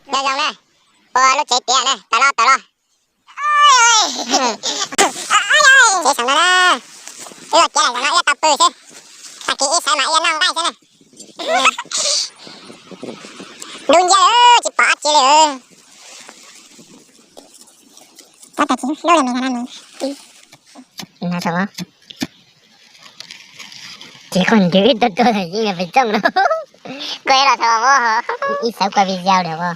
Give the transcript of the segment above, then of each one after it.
Nyob zoo na, ua lub tsev tiav na, tawm los tawm los. Tsev saum no na, wb los tsev lawm no ib tau pw xwb, tag kis ib sawv mas ib noj nqaij xwb na. Dub nciab lawm tsis pom dab tsi li. Ces qhov nrwg ib tug tuaj yeej pes tsooj no. Koj los tau ib sawv koj video lawm.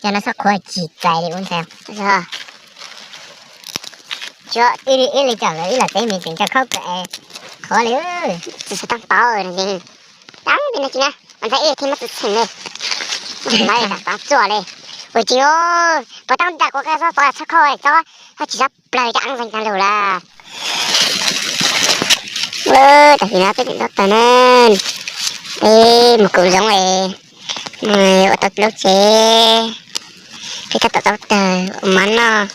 Cov no xob qhuav tsis txais li ua ntxhais. Ib li cov lawv ib los teb me tseem coj khaub kawm es qhuav li. Tsis tau tau no, tab li no tsis na, ua ntxhais ib thiaj muab txhwm txhwm li. Ua tsis, puas tau nram kuv qe txob txob txhob khau txob, tsis txhob plaws cov aav zeeg cov lus lawm. Tam sim no peb tseem tau tawg na, peb mus kuv zoov es ua tau lub tsev, peb tab tom tau tawg ua mov noj.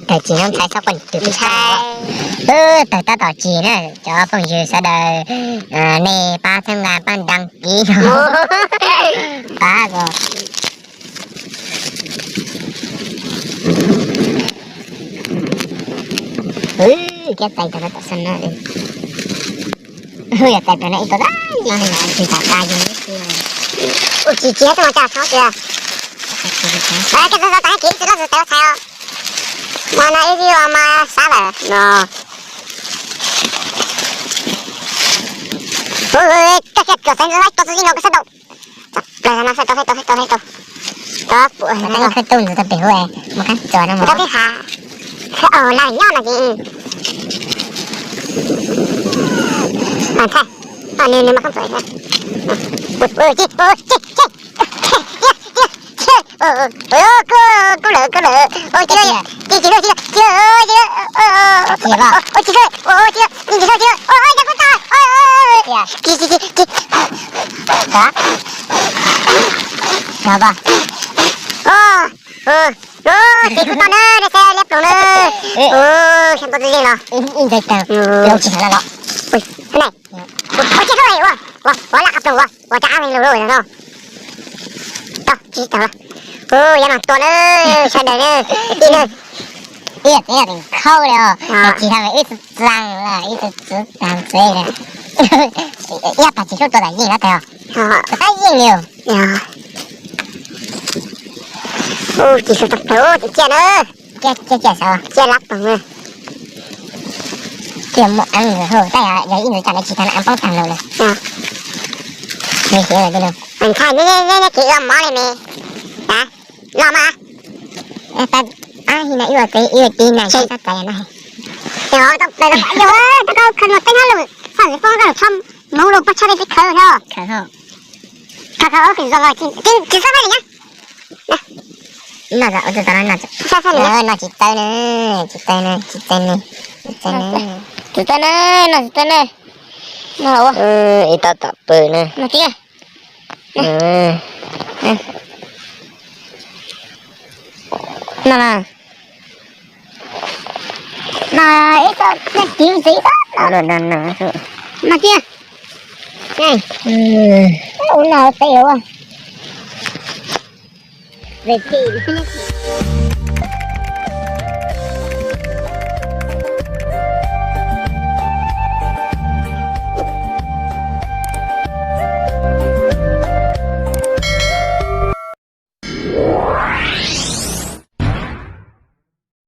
Tawg tsis no ntxhais txhob quaj tus ntxhais, tawg tab tom tsis na cov phooj ywg sawv daws, nej pab txhawb nqa pab đăng ký no, pab ko. Kiab tais tau tom xab na li. Yog tais tau na ib tug tab tsis tas tas yus. Ua tsis tsis tau tsa txhob tias. Koj txhob tau kiv tsis tau txhob txhob txhob. Mas no ib txwm mas sab lawm no. Koj kiag kom xeev tau txhob tau txhob tau. Plaws no, saib tau, saib tau, saib tau, saib tau. Tau puas no, khawb tub ntxuav tau pem huv, mus khab txuas no, tau peb hav. Laj nyob no ces. Ntshai, nws nws mas khab txuas. Kub lawm, kub lawm, kub lawm. Ua tsis tau, tsis tau, tsis tau. Ua tsis tau, ua tsis tau, tsis tau, tsis tau. Ua, ua, ua, ua, ua, ua, ua, ua, ua, ua, ua, ua, ua, ua, ua, ua, ces kuv tau na, nej saib liab ploog na. Xyov ntuj tsis yeej los. Ntxhais tawg, los tsis heev los. Ua, ua, ua, ua, ua, ua, laj qab ploog ua, ua rab ab lug lug no. Tau, tsis tau. Ua, yog mas tua na, sawv daws na, kwv tij na. Ib yam tseem khaub li os, tsis tau ib txwv txav lawm, ib txwv txav txev lawm. Ib tag tsis hlub tua tas yeej na tag os. Tab yeej li os. Ub, tsis tau tau, tsis ciaj na. Ciaj, ciaj, ciaj sav. Ciaj lab toog na. Ciaj muaj eeb hauj, tab yog ib ntxwv tsam no tsis tau na, eeb poob tag lawm. Nws siav lawm tej no. Ntshai, neb, neb, neb kev ua mov li me. Los mas. Ab, hi na ib ua tsev ib ua tsev na, sab txais na. Tau khaws no teeb hab lug, faj ntxwv foob koj lug tshab hmoov lug pag tshab dej peb khaws no. Khaws, khaws, khaws, tsis txawj faj li na. No tsis tau na, no tsis tau na, tsis tau na, tsis tau na, tsis tau na, tsis tau na, no tsis tau na. Ib tab tom pw na. No na, no ib txoj neeg kiv ntxiv no. No tiag. Ua no peb ua. Ve thim.